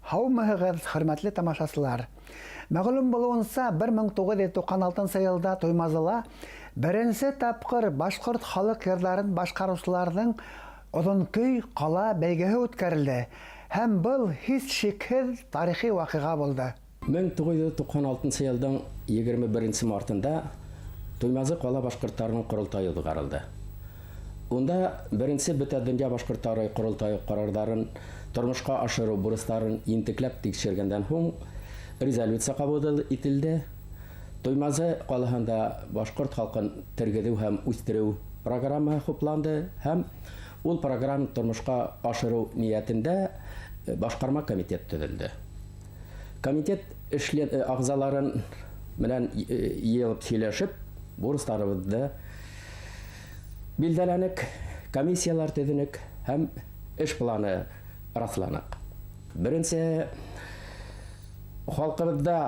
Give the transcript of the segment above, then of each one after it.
Һаумыһығыҙ, хөрмәтле тамашасылар! Мәғлүм булыуынса, 1996 йылда Туймазыла беренсе тапҡыр башҡорт халыҡ йырҙарын башҡарыусыларҙың Оҙон көй ҡала бәйгеһе үткәрелде һәм был һис шикһеҙ тарихи ваҡиға булды. 1996 йылдың 21 мартында Туймазы ҡала башҡорттарының ҡоролтайы уҙғарылды. Унда беренсе бөтә донъя башҡорттары ҡоролтайы ҡарарҙарын тормошҡа ашырыу бурыстарын ентекләп тикшергәндән һуң резолюция ҡабул ителде. Туймазы ҡалаһында башҡорт халҡын тергеҙеү һәм үҫтереү программаһы хупланды һәм ул программа тормошҡа ашырыу ниәтендә башҡарма комитет төҙөлдө. Комитет эшле ағзаларын менән йыйылып һөйләшеп, бурыстарыбыҙҙы билдәләнек, комиссиялар төҙөнөк һәм эш планы раҫланыҡ. Беренсе халҡыбыҙҙа,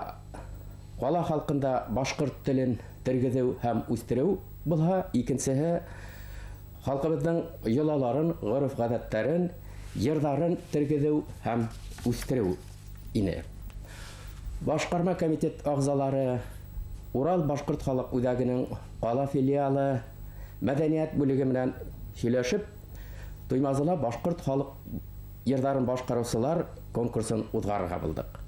ҡала халҡында башҡорт телен тергеҙеү һәм үҫтереү булһа, икенсеһе халҡыбыҙҙың йолаларын, ғөрөф-ғәҙәттәрен, йырҙарын тергеҙеү һәм үҫтереү ине. Башҡарма комитет ағзалары, Урал башҡорт халыҡ үҙәгенең ҡала филиалы, мәҙәниәт бүлеге менән һөйләшеп, Туймазыла башҡорт халыҡ йырҙарын башҡарыусылар конкурсын уҙғарырға булдыҡ.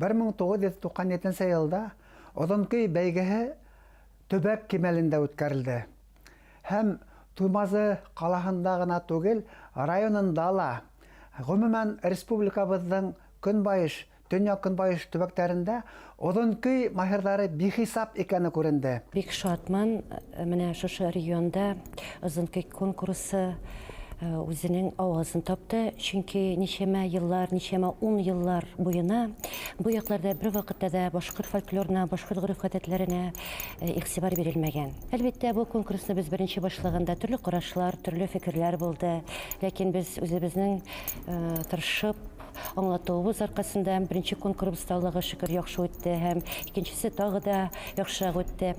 Бер 1997 йылда Оҙон көй бәйгеһе төбәк кимәлендә үткәрелде. Һәм Туймазы ҡалаһында ғына түгел, районында ла, ғөмүмән, республикабыҙҙың көнбайыш, төньяҡ-көнбайыш төбәктәрендә оҙон көй маһирҙары бихисап икәне күренде. Бик шатмын, менә шушы регионда оҙон көй конкурсы үзенең авазын тапты, чөнки ничәмә йыллар, ничәмә ун йыллар буена бу якларда бер вакытта да башҡорт фольклорына, башҡорт гореф-ғәҙәтләренә игътибар бирелмәгән. Әлбиттә, бу конкурсны без беренче башлаганда төрле карашлар, төрле фикерләр булды, ләкин без үзебезнең тырышып аңлатыуыбыҙ арҡаһында беренче конкурс Аллаға шөкөр яҡшы үтте һәм икенсеһе тағы да яҡшыраҡ үтте.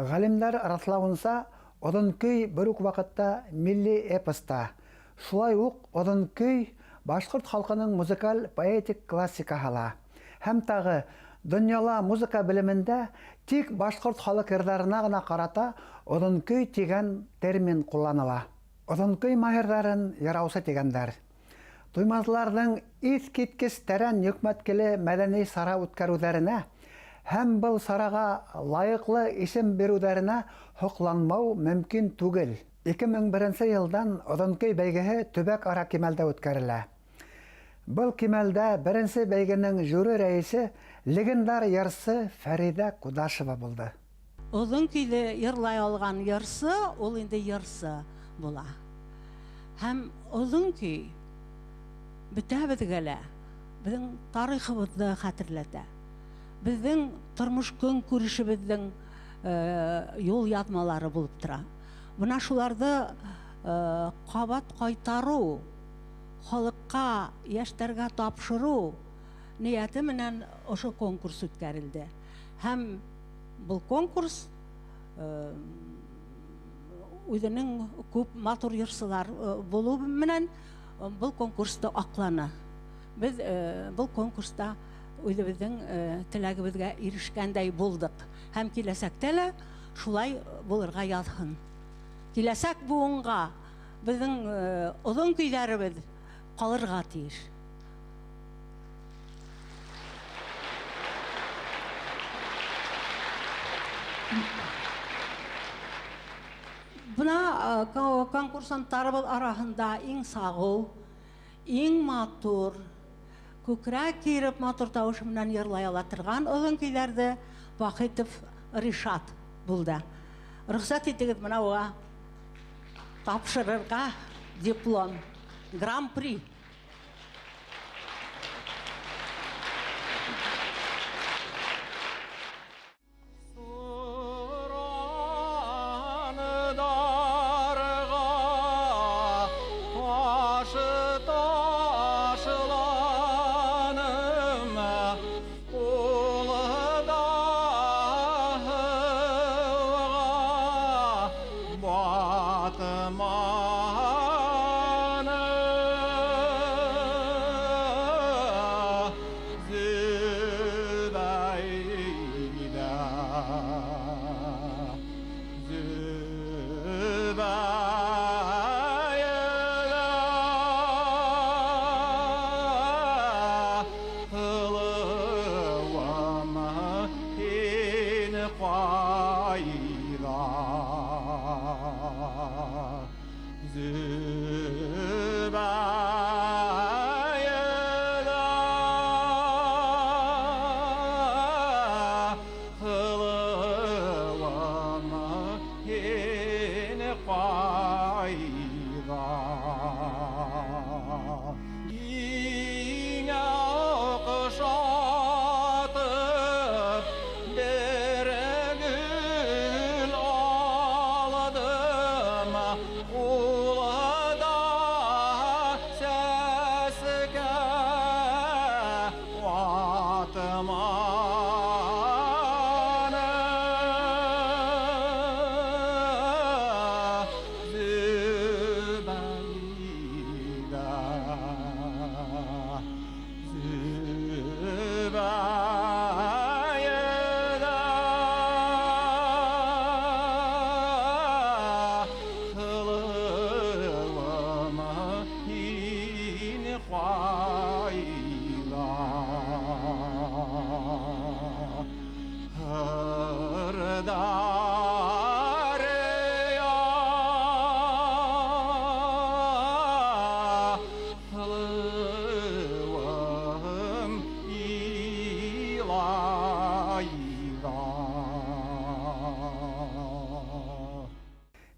Ғалимдар раҫлауынса, оҙон көй бер үк ваҡытта милли эпос та. Шулай уҡ оҙон көй башҡорт халҡының музыкаль поэтик классикаһы ла. Һәм тағы донъяла музыка белемендә тик башҡорт халыҡ йырҙарына ғына ҡарата оҙон көй тигән термин ҡулланыла. Оҙон көй маһирҙарын йыраусы тигәндәр. Туймазыларҙың иҫ киткес тәрән йөкмәткеле мәҙәни сара үткәреүҙәренә һәм был сараға лайыҡлы исем биреүҙәренә һоҡланмау мөмкин түгел. 2001 йылдан Оҙонкөй бәйгеһе төбәк ара кимәлдә үткәрелә. Был кимәлдә беренсе бәйгенең жюри рәйесе легендар йырсы Фәриҙә Кудашева булды. Оҙон көйҙө йырлай алған йырсы ул инде йырсы була. Һәм оҙон көй бөтәбеҙгә лә беҙҙең тарихыбыҙҙы хәтерләтә. Беҙҙең тормош көнкүрешебеҙҙең юл яҙмалары булып тора. Бына шуларҙы ҡабат ҡайтарыу, халыҡҡа, йәштәргә тапшырыу ниәте менән ошо конкурс үткәрелде. Һәм был конкурс үҙенең күп матур йырсылар булыу менән был конкурсты аҡланы. Беҙ был конкурста үҙебеҙҙең теләгебеҙгә ирешкәндәй булдыҡ. Һәм киләсәктә лә шулай булырға яҙһын. Киләсәк быуынға беҙҙең оҙон көйҙәребеҙ ҡалырға тейеш. Бына конкурсанттарыбыҙ араһында иң сағыу, иң матур, күкрәк киреп матур тауыш менән йырлай ала торған оҙон көйҙәрҙе Вахитов Ришат булды. Рөхсәт итегеҙ бына уға тапшырырға диплом, гран-при.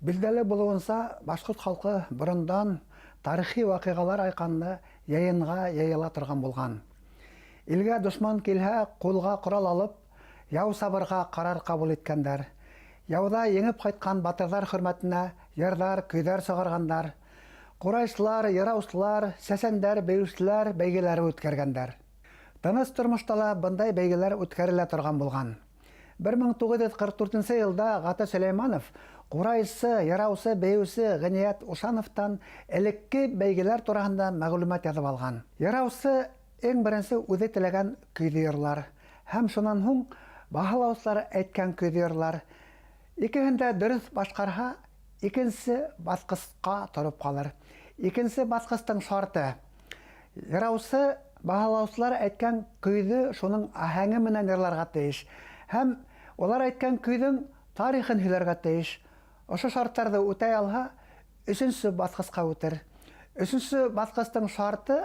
Билдәле булыуынса, башҡорт халҡы борондан тарихи ваҡиғалар айҡанында йыйынға йыйыла торған булған. Илгә дошман килһә, ҡулға ҡорал алып, Яу сабырға ҡарар ҡабул иткәндәр. Яуҙа еңеп ҡайтҡан батырҙар хөрмәтенә йырҙар, көйҙәр сығарғандар. Ҡурайсылар, йыраусылар, сәсәндәр, бейеүселәр бәйгеләре үткәргәндәр. Тыныс тормошта ла бындай бәйгеләр үткәрелә торған булған. 1944 йылда Ғата Сөләйманов ҡурайсы, йыраусы, бейеүсе Ғиниәт Ушановтан элекке бәйгеләр тураһында мәғлүмәт яҙып алған. Йыраусы иң беренсе үҙе теләгән көйҙө йырлар һәм шунан һуң баһалаусылар әйткән көйҙө йырлар. Икеһен дә дөрөҫ башҡарһа, икенсе баҫҡысҡа тороп ҡалыр. Икенсе баҫҡыстың шарты: йыраусы баһалаусылар әйткән көйҙө шуның аһәңе менән йырларға тейеш һәм улар әйткән көйҙөң тарихын һөйләргә тейеш. Ошо шарттарҙы үтәй алһа, өсөнсө баҫҡысҡа үтер. Өсөнсө баҫҡыстың шарты: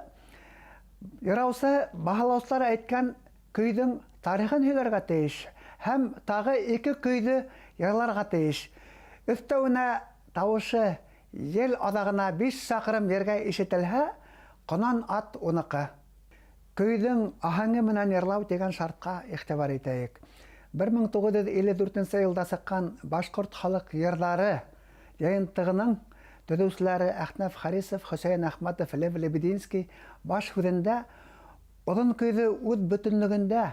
йыраусы баһалаусылар әйткән көйҙөң тарихын һөйләргә тейеш һәм тағы ике көйҙө йырларға тейеш. Өҫтәүенә тауышы ел аҙағына 5 саҡрым ергә ишетелһә, ҡонан ат уныҡы. Көйҙөң аһәңе менән йырлау тигән шартҡа иғтибар итәйек. 1954 йылда сыҡҡан «Башҡорт халыҡ йырҙары» йыйынтығының төҙөүселәре Әхнәф Харисов, Хөсәйен Әхмәтов, Лев Лебединский баш һүҙендә оҙон көйҙө үҙ бөтөнлөгөндә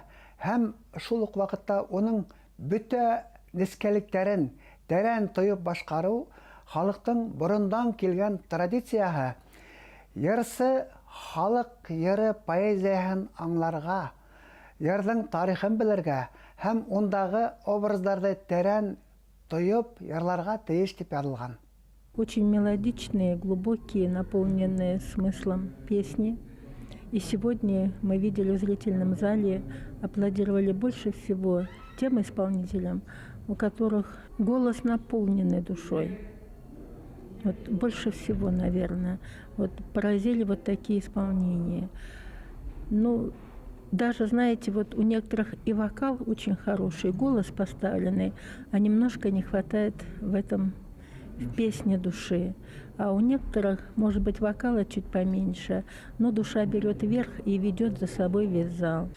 һәм шул уҡ ваҡытта уның бөтә нескәлектәрен тәрән тойоп башҡарыу халыҡтың борондан килгән традицияһы. Йырсы халыҡ йыры поэзияһын аңларға, йырҙың тарихын белергә һәм ундағы образдарҙы тәрән тойоп йырларға тейеш тип яҙылған. Очень мелодичные, глубокие, наполненные смыслом песни. И сегодня мы видели в зрительном зале, аплодировали больше всего тем исполнителям, у которых голос наполненный душой. Вот больше всего, наверное, вот поразили вот такие исполнения. Ну, даже, знаете, вот у некоторых и вокал очень хороший, голос поставленный, а немножко не хватает в этом, в песне души. А у некоторых, может быть, вокала чуть поменьше, но душа берет верх и ведет за собой весь зал.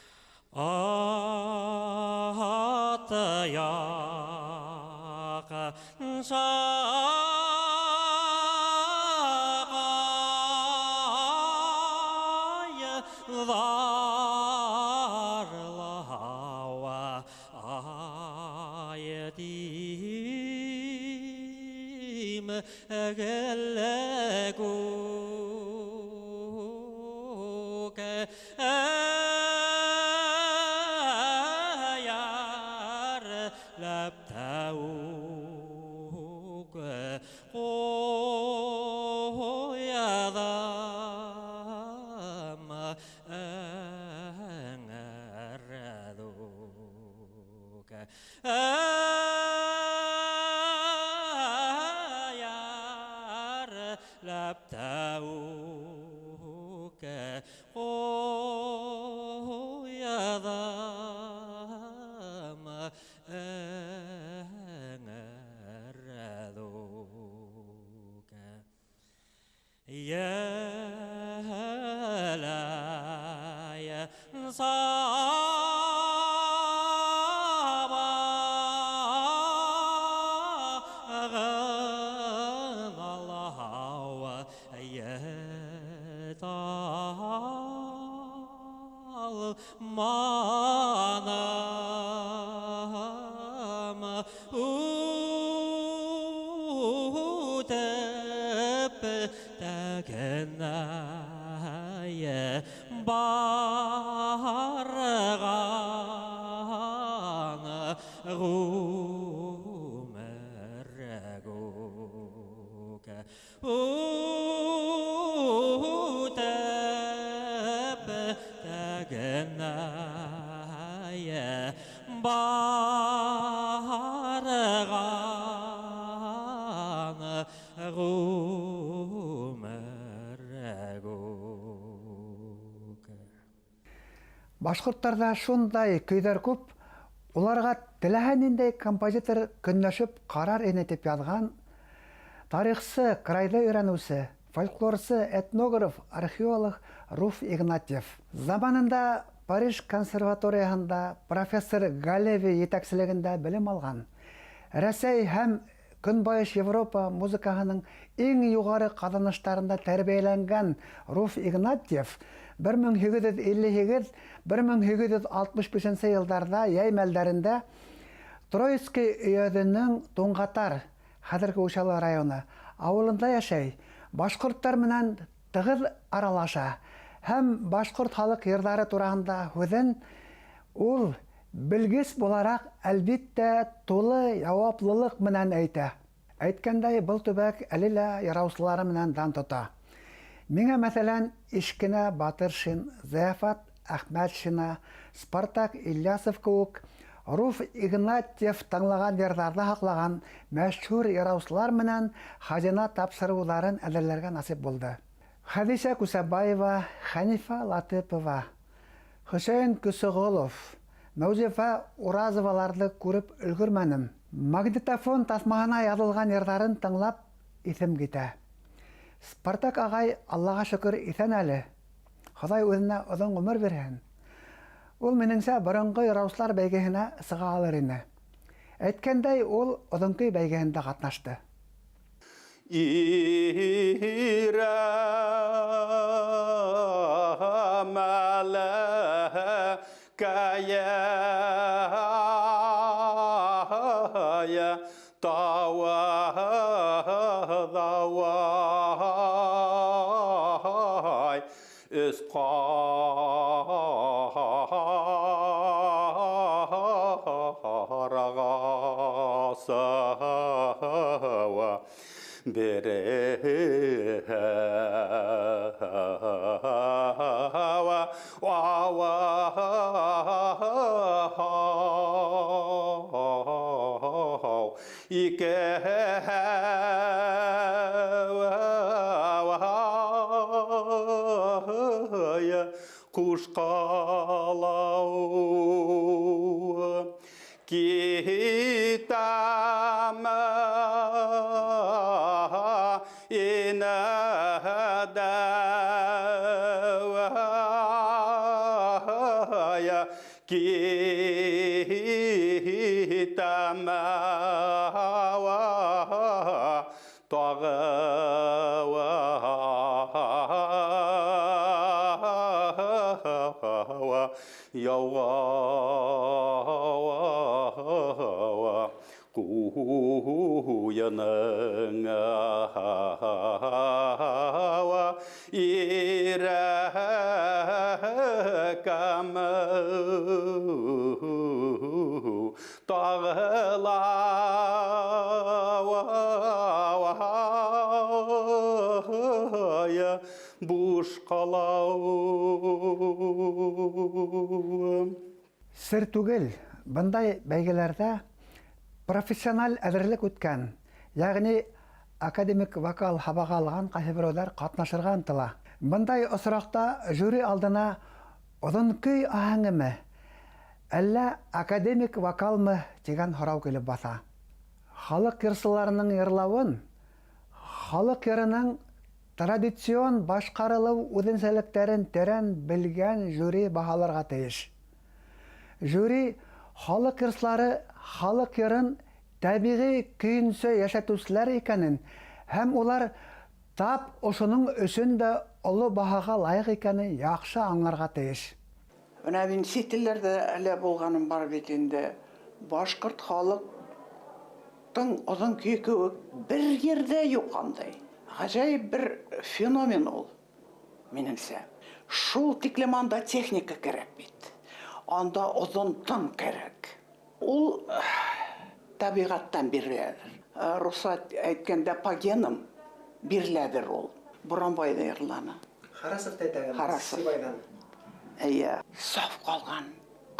Башҡорттарҙа шундай көйҙәр күп, уларға теләһә ниндәй композитор көнләшеп ҡарар ине тип яҙған тарихсы, крайҙы өйрәнеүсе, фольклорсы, этнограф, археолог Руф Игнатьев. Заманында Париж консерваторияһында профессор Галеви етәкселегендә белем алған, Рәсәй һәм Көнбайыш Европа музыкаһының иң юғары ҡаҙаныштарында тәрбиәләнгән Руф Игнатьев 1858-1865 йылдарҙа йәй мәлдәрендә Троицкий өйәҙенең Туңғатар, хәҙерге Учалы районы, ауылында йәшәй, башҡорттар менән тығыҙ аралаша һәм башҡорт халыҡ йырҙары тураһында һүҙен ул белгес булараҡ, әлбиттә, тулы яуаплылыҡ менән әйтә. Әйткәндәй, был төбәк әле лә яраусылары менән дан тота. Миңә, мәҫәлән, Ишкенә Батыршин, Зыяфат Әхмәтшина, Спартак Ильясов кеүек Руф Игнатьев тыңлаған йырҙарҙы һаҡлаған мәшһүр яраусылар менән хазина тапшырыуҙарын әҙерләргә насип булды. Хәҙисә Күсәбаева, Хәнифә Латыпова, Хөсәйен Көсөғолов, Мәүзифә Уразоваларҙы күреп өлгөрмәнем. Магнитофон таҫмаһына яҙылған йырҙарын тыңлап иҫем китә. Спартак ағай, Аллаға шөкөр, иҫән әле. Хоҙай үҙенә оҙон ғүмер бирһен. Ул минеңсә боронғо яраусылар бәйгеһенә сыға алыр ине. Әйткәндәй, ул оҙон көй бәйгеһендә ҡатнашты. Ирәмәләкәйә тауыҙауай өс ҡарағасыуы береһе икәү ҡушҡалау китәм инәдәү китәм тағы яуға ҡуяның ирәкәм тағыла буш ҡалау. Сер түгел, бындай бәйгеләрҙә профессиональ әҙерлек үткән, йәғни академик вокал һабағы алған ҡайһы берәүҙәр ҡатнашырға ынтыла. Бындай осраҡта жюри алдына оҙон көй аһәңеме, әллә академик вокалмы тигән һорау килеп баҫа. Халыҡ йырсыларының йырлауын халыҡ йырының традицион башҡарылыу үҙенсәлектәрен тәрән белгән жюри баһаларға тейеш. Жюри халыҡ йырсылары халыҡ йырын тәбиғи көйөнсә йәшәтеүселәр икәнен һәм улар тап ошоноң өсөн дә оло баһаға лайыҡ икәнен яҡшы аңларға тейеш. Бына мин сит илдәрҙә әле булғаным бар бит инде. Башҡорт халыҡтың оҙон көйө кеүек бер ерҙә юҡ андай. Ғәжәйеп бер феномен ул, минеңсә. Шул тиклем анда техника кәрәк бит. Анда оҙон тын кәрәк. Ул тәбиғәттән биреләдер. Русса әйткәндә по генам биреләдер ул. Буранбайҙа йырланы. Харасов та әйтәгән, Харасов. Сибайҙан. Эйе, саф ҡалған.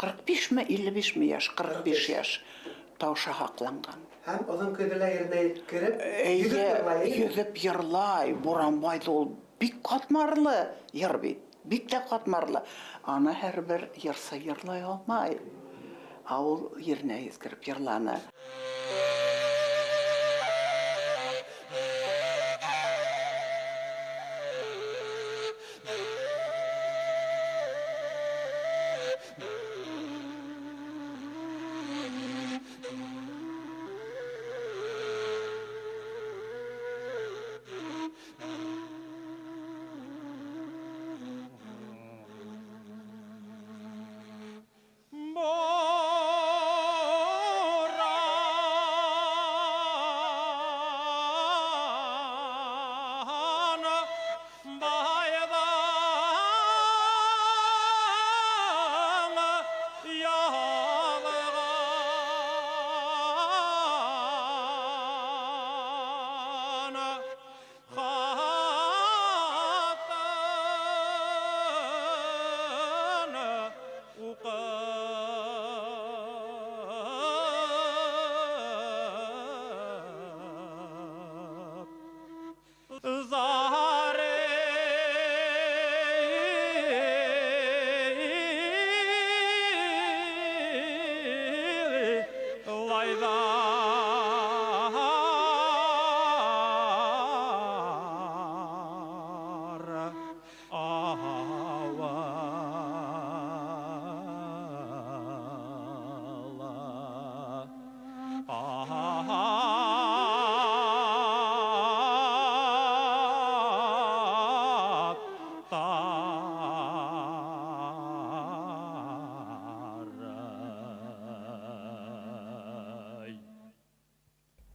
45-ме, 55-ме йәш, 45 йәш тауышы һаҡланған. Һәм оҙон көйҙө лә еренә еткереп, Эйе, йөҙөп йырлай, эйе? йөҙөп йырлай. Буранбайҙы ул бик ҡатмарлы йыр бит. Бик тә ҡатмарлы. Аны һәр бер йырсы йырлай алмай. Ә ул еренә еткереп йырланы.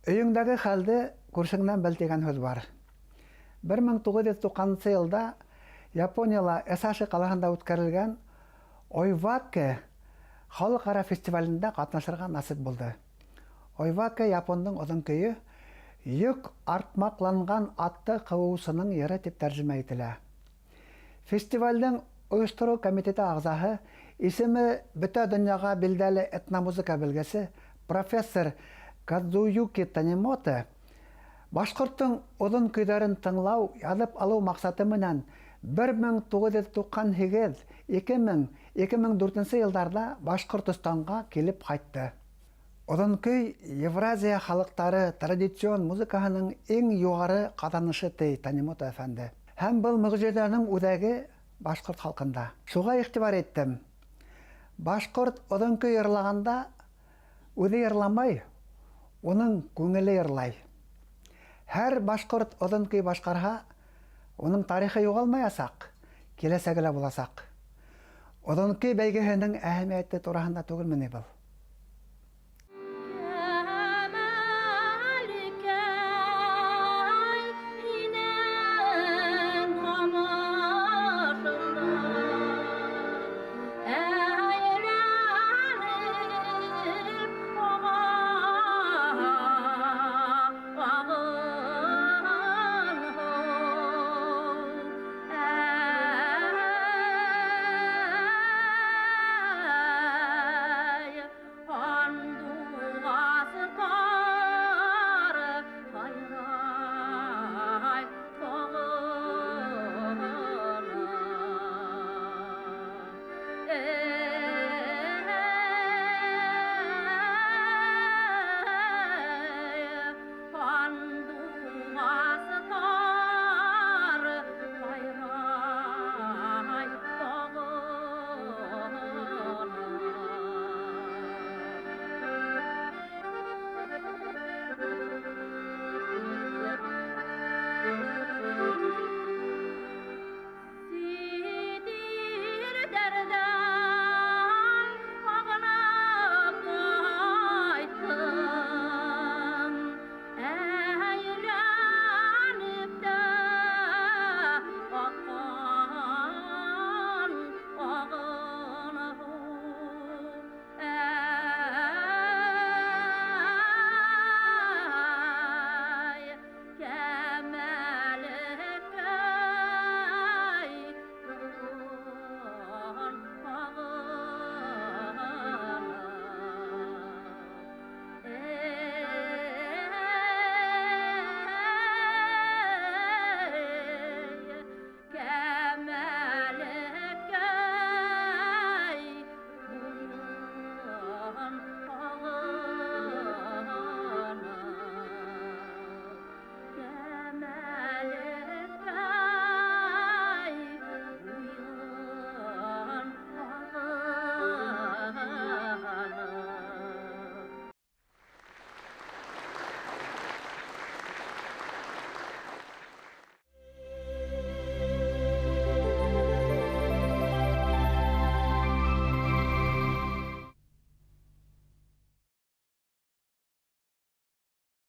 Өйөңдәге хәлде күршеңнән бел тигән һүҙ бар. 1990 йылда Японияла Эсаши ҡалаһында үткәрелгән Ойваке халыҡ-ара фестивалендә ҡатнашырға насип булды. Ойваке япондың оҙон көйө йөк артмаҡланған атты ҡыуыусының йыры тип тәржемә ителә. Фестивалдең ойоштороу комитеты ағзаһы, исеме бөтә донъяға билдәле этномузыка белгесе профессор Кадзуюки Танимото башҡорттоң оҙон көйҙәрен тыңлау, яҙып алыу маҡсаты менән 1998, 2000, 2004 йылдарҙа Башҡортостанға килеп ҡайтты. Оҙон көй Евразия халыҡтары традицион музыкаһының иң юғары ҡаҙанышы, ти Танимото әфәнде. Һәм был мөғжизәнең үҙәге башҡорт халҡында. Шуға иғтибар иттем. Башҡорт оҙон көй йырлағанда үҙе йырламай, уның күңеле йырлай. Һәр башҡорт оҙон көй башҡарһа, уның тарихы юғалмаясаҡ, киләсәге лә буласаҡ. Оҙон көй бәйгеһенең әһәмиәте тураһында түгелме ни был?